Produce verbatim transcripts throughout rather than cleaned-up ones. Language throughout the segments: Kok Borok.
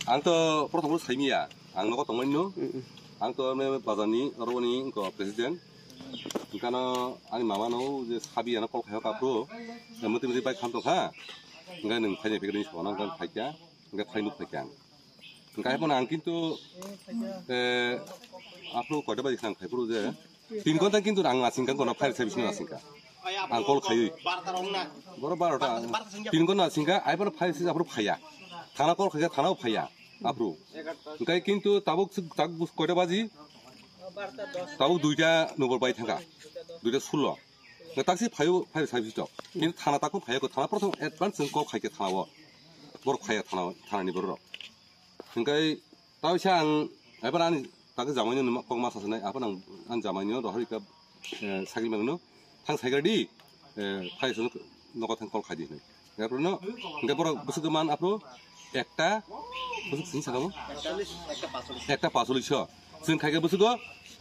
Ang to prothom saimiya, ang nogo tongmani no. Ang to me bazar ni, oro ni wngkha president. Wngkha no ani mama no je sabi ano kol khayo kapro. Muti muti bai kham tongkha. Wngkha nwng phaini pekri ni sona wngkha phaikya. Wngkha phainuk phaikya ang. Wngkha hai phano ang kintu, eh, aphuru koita baji khna ang phaiphuru je, tin ghonta kintu ang nasingkha, kono fire service no nasingkha. Ang kol khayui. Boro barota. Tin ghonta nasingkha, ai phano fire service aphuru phaiya. Thana kol khaikha, thana o phaiya. Aphuru. Wngkha kintu tabuk, tabuk koita baji? Tabuk duita nobor bai thangkha. Duita sullo. Taksi phayu, fire service tok. Kintu thana takhuk phaiya ko, thana prothom advance kol khaikha thana o. Boro phaiya thana, thana ni borok. Hingkai tao sa ang, ebar ani takhe jamai no kok ma sasanai, apan ang, ang jamai no rohor ika, eh, sakil mangno, thang saikar di, eh, phai sunu nogo thang kol khai di hinwi. Ebar no, hingkai borok bwswk man aphuru ekta, bwswk sini sakamo? Ekta pasolis so. Chwng khaikha bwswk o,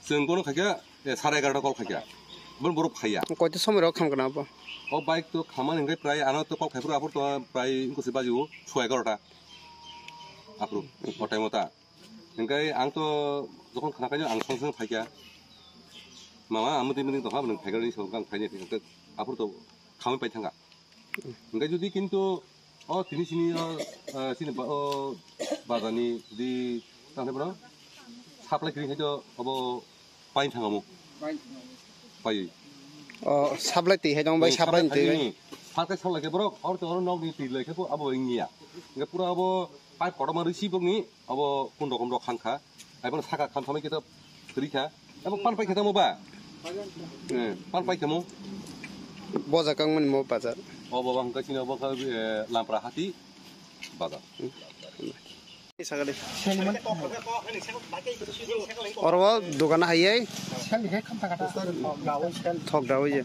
chwng bono khaikha, eh, sare egarota kol khaikha. Bon borok phaiya. Koito somoi rok khamkha na bo? O bike to khamani hingkai prai ano to kol khai phuru aphuru to prai wngkha se baji o, soi egarota. Aphuru, o time o ta. Hingkai ang to jokhon khna khaino ang song song phaikha. Mama, amo tini tongkha, nwng phaikha ni song kang phaini, hingkai aphuru to khamwi pai thangkha. Hingkai jodi kintu o tini sini o, eh, sini ba-, o bazar ni jodi tang phai bono supply kiri khai to obo Pain thangamo. Pai. O, sablai twi hai dong bai, sablai twi bai. Sakai sablai khe borok, or to nok ni twi lai khe abo wngya. Nge pura abo pipe kotorma risi bokni, abo kun rokom rok khangkha. Ai bono saka kham thamai khe to rikha. Abo pan pai khe tamo ba? Eh, pan pai khe mo. Boja kang mani mo bazar. O baba hingka sini abo kha, eh, lampra hati bazar. Sagadi. Oro o dogan hai ai. Thok da oi je.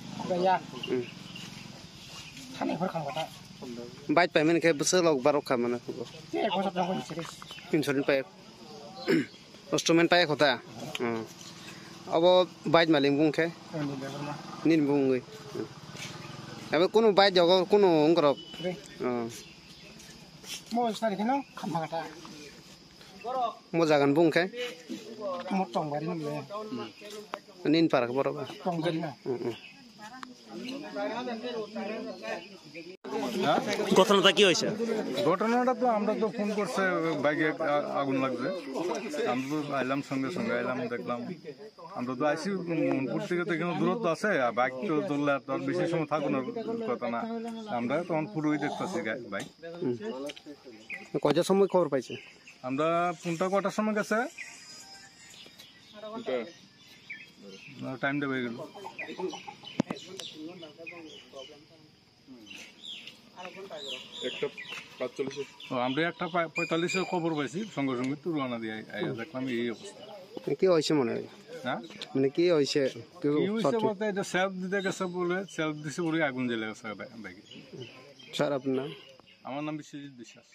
Bike payment khe bwswk lok barok kha mano. Insurance pai. Instrument pai kho ta. Abo bike malik bung khe. Nini bung oi. Abo kunu bike jogo kunu ongkorok. Mo sari kheno khamma kata. Mo jagan bung khe? Mo tongbari no le. Nin para khe borok. Tongbari na. ঘটনাটা কি হয়েছে? ঘটনাটা তো আমরা তো ফোন করছে বাইকে আ-, আগুন লাগছে। আমরা তো আইলাম সঙ্গে সঙ্গে আইলাম, দেখলাম। আমরা তো আইসি মনপুর থেকে তো এখানে দূরত্ব আছে, আর বাইক তো ধরলে আর তো আর বেশি সময় থাকানোর কথা না। আমরা তখন পুরোই দেখতেছি বাইক। কয়টার সময় খবর পাইছে? আমরা ফোনটা কটার সময় গেছে? টাইম দেবে এগুলো। একটা পাঁচচল্লিশে। ও, আমরা একটা পা-, পঁয়তাল্লিশে খবর পাইছি, সঙ্গে সঙ্গে তো রওনা দিয়ে আই-, আইয়া দেখলাম এই অবস্থা। কি হয়েছে মনে হয়? হ্যাঁ? মানে কি হয়েছে? কেউ কি হয়েছে শর্ট? বলতে, এটা সেলফ দিতে গেছে বলে, সেলফ দিছে বলে আগুন জ্বলে গেছে ব্যাগে। স্যার, আপনার নাম? আমার নাম বিশ্বজিৎ বিশ্বাস।